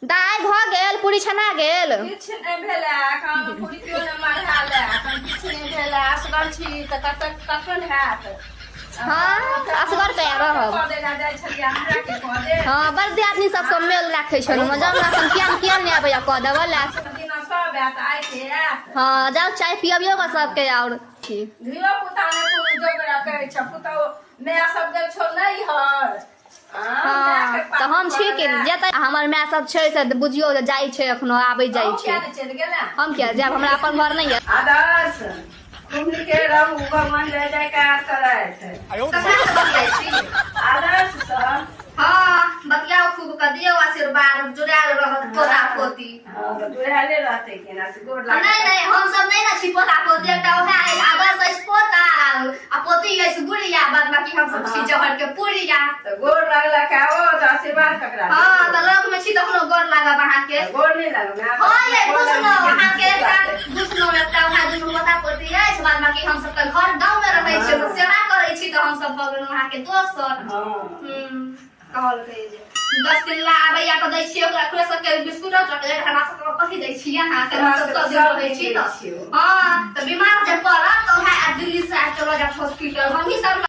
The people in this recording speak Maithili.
दाइ भऽ गेल पूरी छना गेल किछु नहि भेलै एखन पूरी केओ नहि मढ़ायल एखन किछु नहि भेलै असगर छी तऽ कतऽ कखन हैत हँ असगर कया रहब कऽ देला जाइ छलियै हमरा के कऽ दे हँ बड़ दियादनी सब सब मेल राखै छलहुँ हँ जब एखन किया किया नहि आबैया कऽ देबऽ लए दिना सब आयत आइ के आयत हँ जाउ चाय पियबियौ ग सबके आओर छी धियो पुता नहि कोनो जोगरा करै छ पुतहु माय सब गेल छौ नैहर हँ तऽ हम छी कि जेतै हमर माय सब छै से बुझियौ जे जाइ छै एखनो आबै जाइ छै हम किया जायब हमरा अपन घर नहि यऽ आदर्श खूब नीके रहू भगवान जय जयकार करैत ककरा से बतियाइ छी आदर्श सँ हँ बतियाउ खूब कऽ दियौ आशीर्वाद जुड़ायल रहत पोता पोती हँ तऽ जुड़ायले रहतै केना से गोर लागै नहि नहि हम सब नहि ने छी पोता पोती एकटा ओएह अछि आदर्श अछि पोता आ पोती अछि गुड़िया बाद बाकी हम सब छी जहर के पुड़िया तऽ गोर लगलक आबो तऽ आशीर्वाद ककरा हँ तऽ लग मे छी तखनो गोर लागब अहाँके देबै? गोर नहि लागब ने हँ ये बुझलहुँ अहाँके एकटा बुझलहुँ एकटा ओएह दुनू पोता पोती अछि बाद बाकी हम सब तऽ घर गाँव मे रहै छी तऽ सेवा करै छी तऽ हम सब भऽ गेलहुँ अहाँके दोसर हँ कहलकै जे 10 दिन ला आबैया तऽ दै छियै ओकरा ओकरे सबके बिस्कुट और चॉकलेट, हमरा सबके कथी दै छियै अहाँ? तऽ हम सब सब दिन रहै छी तऽ। हँ, तऽ बीमार जे पड़त तऽ उएह दिल्ली से आबि कऽ लऽ जायत हॉस्पिटल हमही सब।